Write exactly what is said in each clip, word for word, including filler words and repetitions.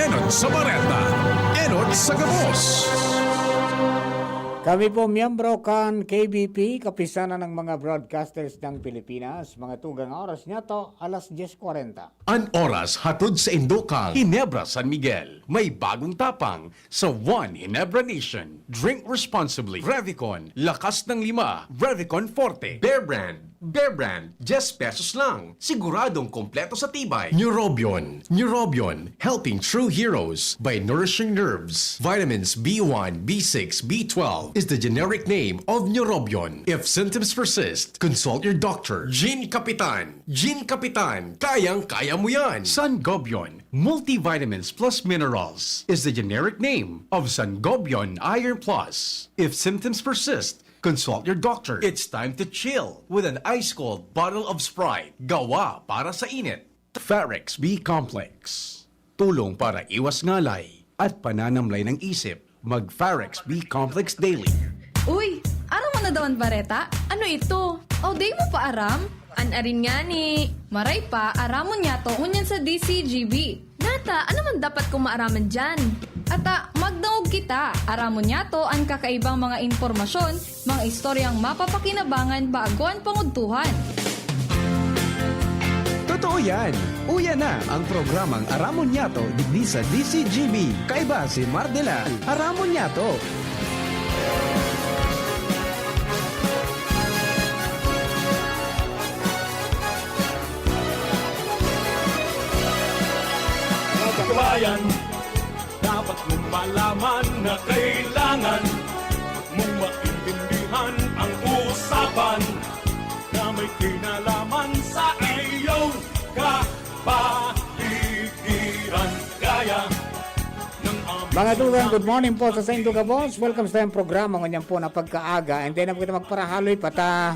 Enot sa bareta, enot sa gabos. Kami po, miyembro kan K B P, Kapisanan ng mga Broadcasters ng Pilipinas. Mga tugang, oras niya to, alas dyes kwarenta. An oras hatod sa Indokang Ginebra San Miguel. May bagong tapang sa One Ginebra Nation. Drink responsibly. Revicon, lakas ng lima. Revicon Forte. Bear Brand. Bear Brand, dyes pesos lang. Siguradong kompleto sa tibay. Neurobion. Neurobion, helping true heroes by nourishing nerves. Vitamins B one, B six, B twelve is the generic name of Neurobion. If symptoms persist, consult your doctor. Gin Kapitan. Gin Kapitan, kayang-kaya mo yan. Sangobion, multivitamins plus minerals is the generic name of Sangobion Iron Plus. If symptoms persist, consult your doctor. It's time to chill with an ice-cold bottle of Sprite. Gawa para sa init. Farex B Complex. Tulong para iwas ngalay at pananamlay ng isip. Mag Farex B Complex Daily. Uy, aram mo na daw an bareta? Ano ito? O, di mo pa aram? An arin ngani. Maray pa, aramon niyato ngunyan sa D C G B. Nata, ano man dapat kong maaraman diyan? Ata, magdangog kita. Aramon niyato an kakaibang mga impormasyon, mga istoryang mapapakinabangan bago an pangudtuhan. Totoo yan! Uya na ang programang Aramon Niyato digdi sa D C G B. Kaiba si Mardelan. Aramon Niyato! Kabayan, dapat mong malaman na kailangan mong maintindihan ang usapan na may kinalaman sa iyong kapaligiran. Kaya ng Mga tugang, good morning po sa saindong gabos. Welcome sa tayong programa ngunyan po na pagkaaga. And then, kita magparahaloy pa ta.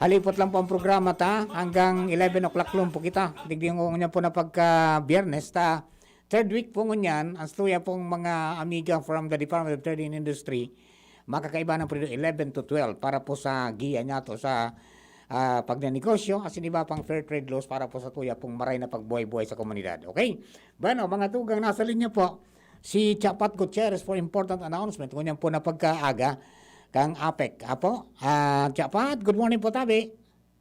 Halipot lang po ang programa ta. Hanggang eleven o'clock lang po kita. Digdi ngunyan po na pagka Biyernes ta. Third week po ngunyan, ang tuya pong mga amiga from the Department of Trade and Industry, makakaiba ng periodo eleven to twelve para po sa giya niya to sa ah, pagnenegosyo, asin iba pang fair trade laws para po sa tuya pong maray na pagbuhay-buhay sa komunidad. Okay? Bueno, mga tugang, nasa linya po si Chapat Gutierrez for important announcement. Ngunyan po na pagkaaga kang APEC. Apo, ah, Chapat, good morning po, tabi.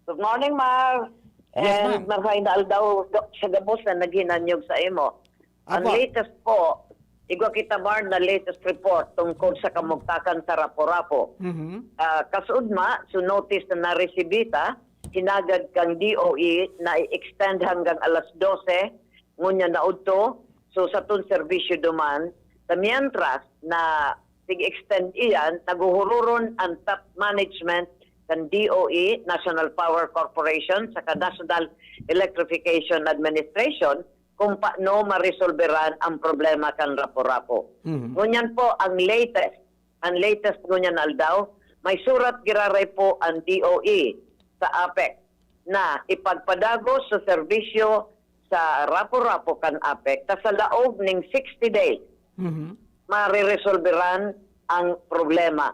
Good morning, Mar. Yes, And ma'am. Marhay na aldaw sa gabos na naghinanyog sa imo. Ang Apo. Latest po, igwa kita, Mar, na latest report tungkol sa kamugtakan sa Rapu-Rapu. Mhm. Ah, kasudma, so notice na naresibi ta, hinagad kang D O E na i-extend hanggang alas dose, ngunyan na udto, so sa tun serbisyo duman, sa mientras na sig-extend iyan, naguhururon ang top management kan D O E, National Power Corporation, saka National Electrification Administration, kung paano maresolberan ang problema kan Rapu-Rapu. Mhm. Ngunyan po, ang latest, ang latest ngunyan na aldaw, may surat giraray po ang D O E sa APEC na ipagpadagos sa serbisyo sa Rapu-Rapu kan APEC ta sa laog ning sixty days, Mhm. mareresolberan ang problema.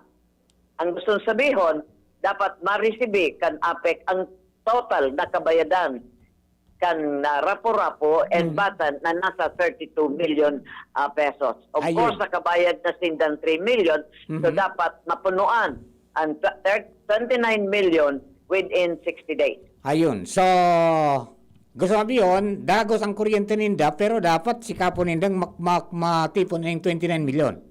Ang gustong sabihon, dapat maresibi kan APEC ang total na kabayadan kan, ah, Rapu-Rapu and Mhm. Batan na nasa thirty-two million, ah, pesos. Of Ayun. course, nakabayad na sinda ng three million, so Mhm. dapat mapunuan ang tw-, thir-, twenty-nine million within sixty days. Ayun. So, gusto sabihon, dagos ang kuryente ninda, pero dapat sikapon nindang mak-, mak-, matipon ning twenty-nine million.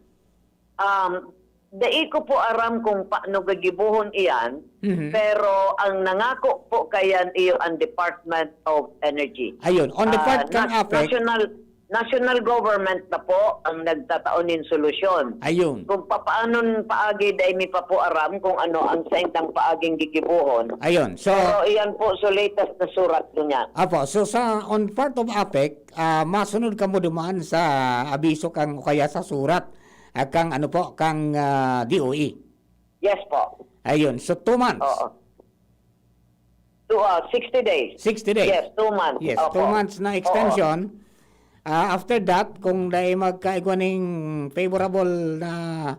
Um, dai ko po aram kung paano gagibohon iyan, Mhm. pero ang nangako po kayan iyo ang Department of Energy. Ayun, on the Ah, part kan nas-, APEC. National, national government na po ang nagtatao nin solusyon. Ayun. Kung papaanon paagi, dai mi pa po aram kung ano ang saindang paaging gigibohon. Ayun, so Pero iyan po, so latest na surat ko niya. Apo, so sa on part of APEC, ah, masunod kamo duman sa abiso kang o kaya sa surat, ah, kang ano po, kang, ah, D O E? Yes po. Ayun, so two months. Oo. Two, ah, sixty days. Sixty days. Yes, two months. Yes, Opo. two months na Oo. extension. Ah, after that, kung dai magkaigwa ning favorable na,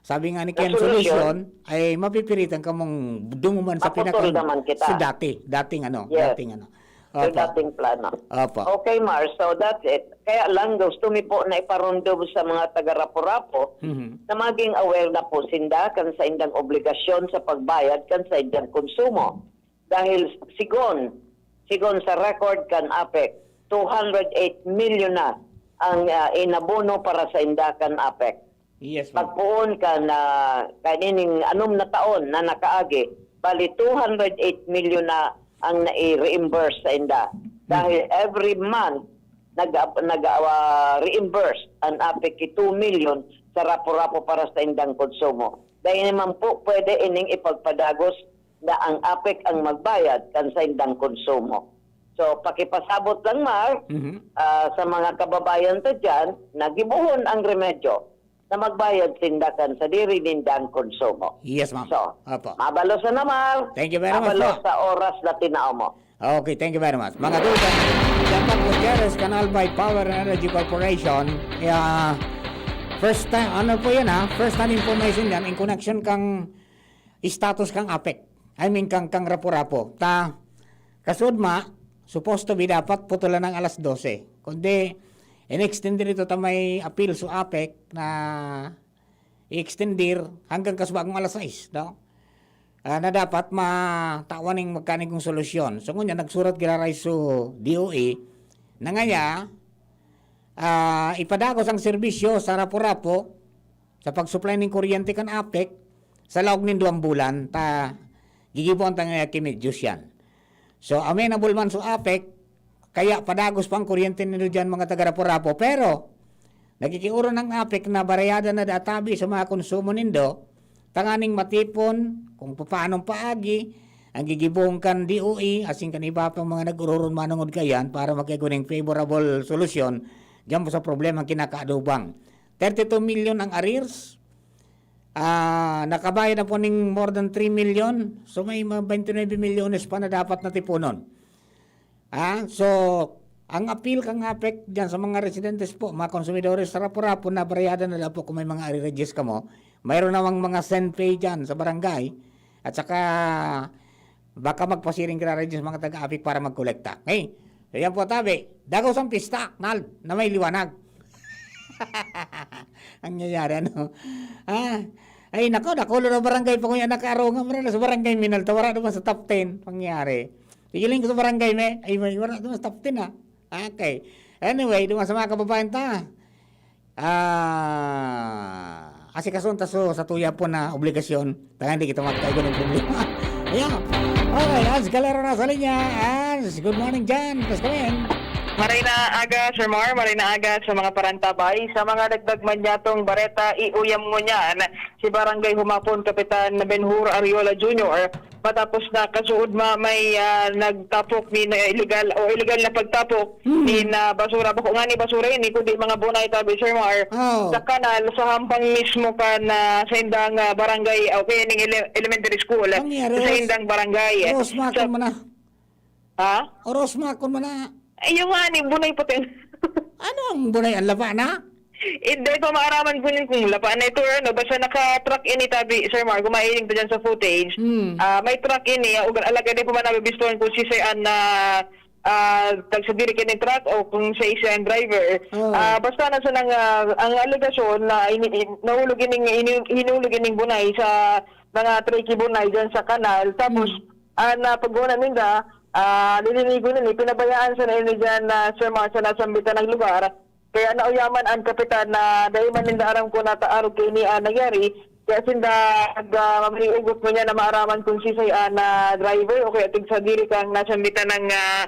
sabi nga ni Na Ken, solusyon. solusyon, ay mapipilitan kamong dumuman sa Maputol pinaka-, naman kita. sa dati, dating ano, Yes. dating ano. Sa Opo. dating plano. Opo. Okay, Mar. So, that's it. Kaya lang, gusto mi po na iparundom sa mga taga-Rapu-Rapu Mhm. na maging aware na po sinda kan saindang obligasyon sa pagbayad kan saindang konsumo. Dahil sigon, sigon sa record kan APEC, two hundred eight million na ang, ah, inabono para sa inda kan APEC. Yes, ma'am. Pagpoon kan, ah, kanining anom na taon na nakaagi, bali two hundred eight million na ang nai-reimburse sa inda. Dahil every month, nag-, nag-, ah, reimburse ang APEC ki two million sa Rapu-Rapu para sa indang konsumo. Dahil naman po, pwede ining ipagpadagos na ang APEC ang magbayad kan sa indang konsumo. So, pakipasabot lang, Mar, Mhm. ah, sa mga kababayan ta dyan, na gibohon ang remedyo na magbayad sinda kan sadiri nindang konsumo. Yes, ma'am. So, Opo. Mabalos na, Mar. Thank you very much Mabalos po. Sa oras na tinao mo. Okay, thank you very much. Mga duda, dapat Gutierrez Canal by Power and Energy Corporation. Yeah, first time, ano po yan ha? First hand information yan in connection kang status kang APEC. I mean, kang, kang Rapu-Rapu. Ta, kasudma, supposed to be dapat putulan ng alas dose. Kundi, in-extend dito ta may appeal sa APEC na i-extender hanggang kasubagong alas sais, no? Ah, na dapat matawan ning magkanigong solusyon. So, ngunyan, nagsurat giraray sa D O E na ngaya, ah, ipadagos ang serbisyo sa Rapu-Rapu sa pag-supply ning kuryente kan APEC sa laog nin duwang bulan, ta gigiboan ta ngaya ki Medyos yan. So, amenable man sa APEC, kaya padagos pa ang kuryente nindo dyan, mga taga Rapu-Rapu. Pero, nakikiuron ang APEC na barayada na daa tabi sa mga konsumo nindo, tanganing matipon kung papaanong paagi ang gigibohon kan D O E, asin kan iba pang mga nag-ururon manongod kaiyan para magkaigwa ning favorable solusyon dyan po sa problema ang kinakaadobang. Thirty-two million ang arrears, ah, nakabayad na po ning more than three million, so may mga twenty-nine milyones pa na dapat natipunon. Ah, so, ang appeal kang APEC dyan sa mga residentes po, mga konsumidores sa Rapu-Rapu na barayada na daw po kung may mga arrearages kamo. Mayroon namang mga Senpay dyan sa barangay. At saka, baka magpasiring ka na rin dyan sa mga taga-APEC para magkolekta. Okay? So, yan po, tabi. Dagos ang pista, Nald, na may liwanag. Ang nangyayari, ano? Ah, ay, nako, nakulo na barangay pa kuya nakaarunga, mara na sa barangay Minalta, wala naman sa top ten. Pangyari. Pigiling ko sa barangay, me. Ay, may, wala naman sa top ten, ah. Okay. Anyway, duman sa mga kababayan ta. Ah, asikason ta so, sa tuya po na obligasyon. Tangan di kita magkaigo ng problema. Ayan. Okay, Ans Galero na sa linya. Ans, good morning dyan. Tapos kami. Maray na aga, Sir Mar. Maray na aga sa mga parantabay. Sa mga dagdag man niya tong bareta, iuyam mo niyan si Barangay Humapon, Kapitan Benhur Ariola Junior. Matapos na kasuod ma-, may, ah, nagtapok ni na illegal o illegal na pagtapok Hmm. ni na basura. Bako nga ni basura ini, kundi mga bunay tabi, Sir Mar. Oh. Sa kanal, sa hampang mismo kan, ah, sa indang, ah, barangay, o kaya ning ele-, elementary school, Ang yari, sa Ros-, indang barangay. Ros, Sa makon mo na. Ha? Oros, makon mo na. Ay, yung nga ni, bunay puti. Ano ang bunay? Ang laba na? Hindi pa maaraman ko yun kung lapa na ito or ano. Basta naka-truck ini tabi, Sir Mar, kung mailing pa dyan sa footage. Hmm. Ah, may truck ini, ah, ugal-, alagad di pa man nabibistuhan kung si Sir An na, ah, tagsadiri kini truck o kung siya isa ang driver. Oh. Ah, basta na sa nang, ah, ang alegasyon na ini-, in-, nahulog ining, ini-, hinulog ining bunay sa mga tricky bunay dyan sa kanal. Tapos, Hmm. ah, na paguna ninda, ah, lilinigo nini, pinabayaan sa na ini dyan na Sir Mar sa nasambitan ng lugar. Kaya nauyaman ang kapitan na dai man ninda aram kung nataarog kaini an nangyari. Kaya sinda nag, ah, maminiugot mo niya na maaraman kung sisay an, ah, driver o kaya tigsadiri kang nasambitan ng, ah,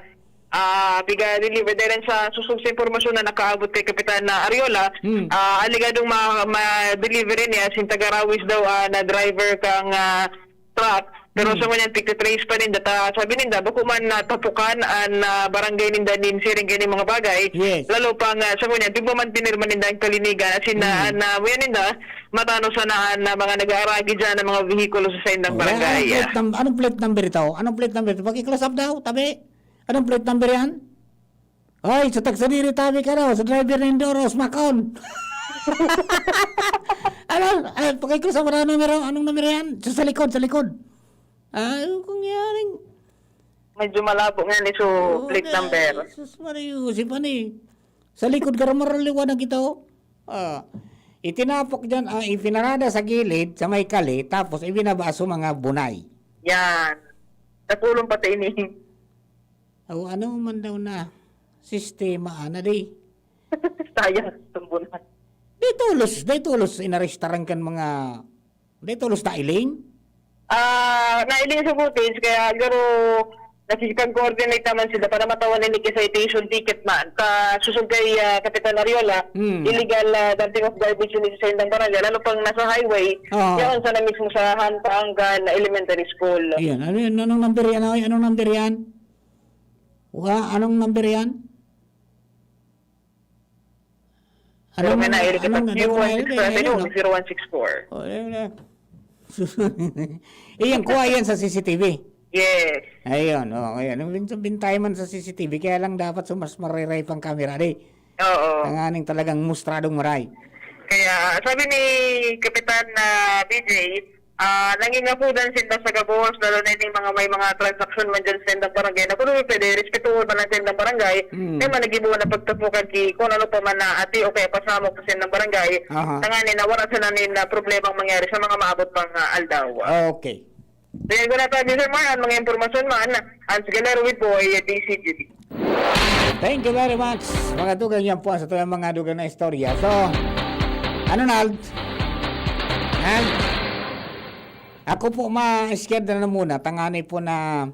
ah, piga-deliver. Dahil sa susog sa impormasyon na nakaabot kay Kapitan na Ariola, Hmm. ah, aligadong ma-, ma-deliver niya, sin taga-Rawis daw, ah, na driver kang, ah, truck. Pero Hmm. sa ngunyan, pigtitrace pa ninda. Ta, sabi ninda, bako man natapukan an, ah, barangay ninda nin siring kini mga bagay. Yes. Lalo pa nga, sa ngunyan, di pa man pinirma ninda ang kalinigan. As in, Hmm. na, na, yan ninda, matano sana an, ah, mga nag-aaragi dyan ng mga vehikulo sa saindang Wala, barangay, anong plate ah. num-, anong plate number ito? Anong plate number ito? Paki-close up daw, tabi. Anong plate number yan? Hoy, sa tagsadiri tabi ka daw, sa driver na Indoros, makon. Ano? Ay, paki-close up, anong numero? Anong numero yan? Sa, sa likod, sa likod. Ah, kung yaring Medyo malabo nga ni so Oo, plate kaya, number. Sus Maria, si Pani. Sa likod, garo maraliwanag ito. Ah, itinapok diyan, ah, ipinarada sa gilid, sa may kali, tapos ibinaba sa mga bunay. Yan. Napulong pati ini. O, ano man daw na sistema, ana, di? Sayang, tumbunan. Di tolos, di tolos inarestaran kan mga, di tolos nailing? Ah, nailing sa footage, kaya garo nakikipag-coordinate naman sila para matawan ini kay citation ticket man. Sa susog kay, ah, Kapitan Ariola, Hmm. illegal, ah, dumping of garbage ini sa indang barangay, lalo pang nasa highway, Oo. yaon sana mismo sa Hanta Anggan Elementary School. Ayan, ano yan? Anong number yan, oy? Anong number yan? Wa, anong number yan? Pero Anong, may nailing anong, sa anong, Q one six four, anong, ano, ano? Zero one six four. Oh, ayun na. Iyan, kuha yan sa C C T V. Yes. Ayun, oh, ayun. Ang bin-, bintay man sa C C T V, kaya lang dapat sumas mariray pang kamera, di? Oo. Tanganing talagang mustradong maray. Kaya, sabi ni Kapitan na B J, ah, nangingapudan sinda sa gabos, lalo na ining mga may mga transaksyon man dyan sa sendang barangay, na kung pwede, respetuhon man ang sendang barangay, Mm. may mga nagibuo na pagtapukan ki, kung ano pa man na ati o kaya pasamok sa sendang barangay, Aha. tanganing na wala sila nin, ah, problemang mangyari sa mga maabot pang, ah, aldaw. Okay. Kaya ko na tabi, Sir Mar, ang mga impormasyon man, ang Galero with Boy, D C G D. Thank you very much. Mga dugang yan po sa tuyang mga dugang na istorya. So, ano, Nald? Ha? Ako po, ma-scared na muna. Tangani po na,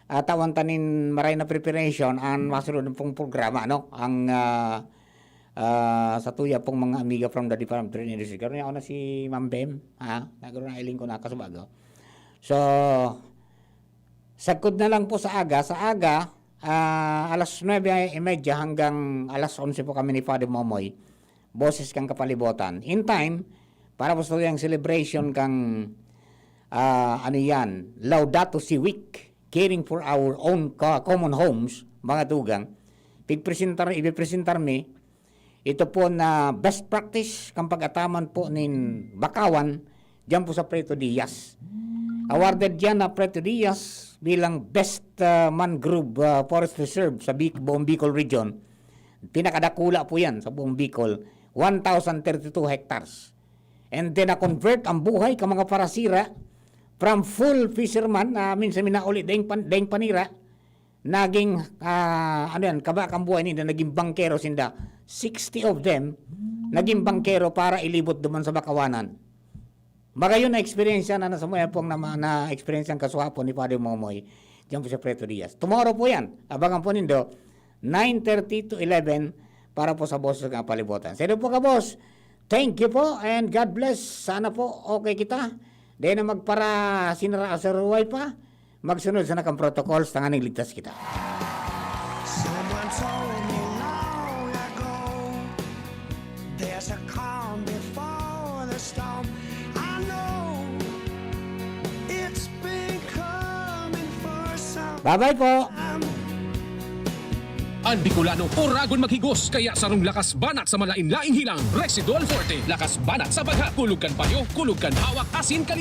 ah, tawan tanin maray na preparation ang masunod pong programa, no? Ang, ah, ah, sa tuya pong mga amiga from the Department of Trade and Industry. Karon ako na si Ma'am Bem, ha? Nagkaroon na iling ko na kasubago. So, sagkod na lang po sa aga. Sa aga, ah, alas nuebe y media hanggang alas onse po kami ni Father Momoy. Boses kang Kapalibotan. In time, para po sa tuyang celebration kang, ah, ano yan, Laudato Si Week, caring for our own co-, common homes, mga dugang, pigpresentar, ipipresentar mi, ito po na best practice kan pag-ataman po nin bakawan diyan po sa Preto Diaz. Awarded yan na Preto Diaz bilang best, ah, mangrove, ah, forest reserve sa Bic-, buong Bicol region. Pinakadakula po yan sa buong Bicol, one thousand thirty-two hectares. And then, na-convert ang buhay ka mga parasira from full fisherman na minsan minauli daing pan-, daing panira, naging, ah, ano yan, kaba kang buhay ninda, naging bangkero sinda. Sixty of them, naging bangkero para ilibot duman sa bakawanan. Magayon na eksperyensya na nasa mga pong na, na eksperyensya ang kasuhapon ni Father Momoy diyan po sa Preto Diaz. Tomorrow po yan. Abangan po nindo, nine thirty to eleven para po sa Boses kan Kapalibotan. Sa inyo po, ka-boss, thank you po and God bless. Sana po okay kita. Dahil na magpara sinara sa ruway pa. Magsunod sa nakang protocols, tanganing ligtas kita. Someone told me long ago, there's a calm before the storm. I know it's been coming for some Bye-bye po. time. An Bicolano, oragon maghigos, kaya sarong lakas banat sa malain-laing hilang. Residol Forte, lakas banat sa bagha, kulog kan payo, kulog kan hawak, asin kan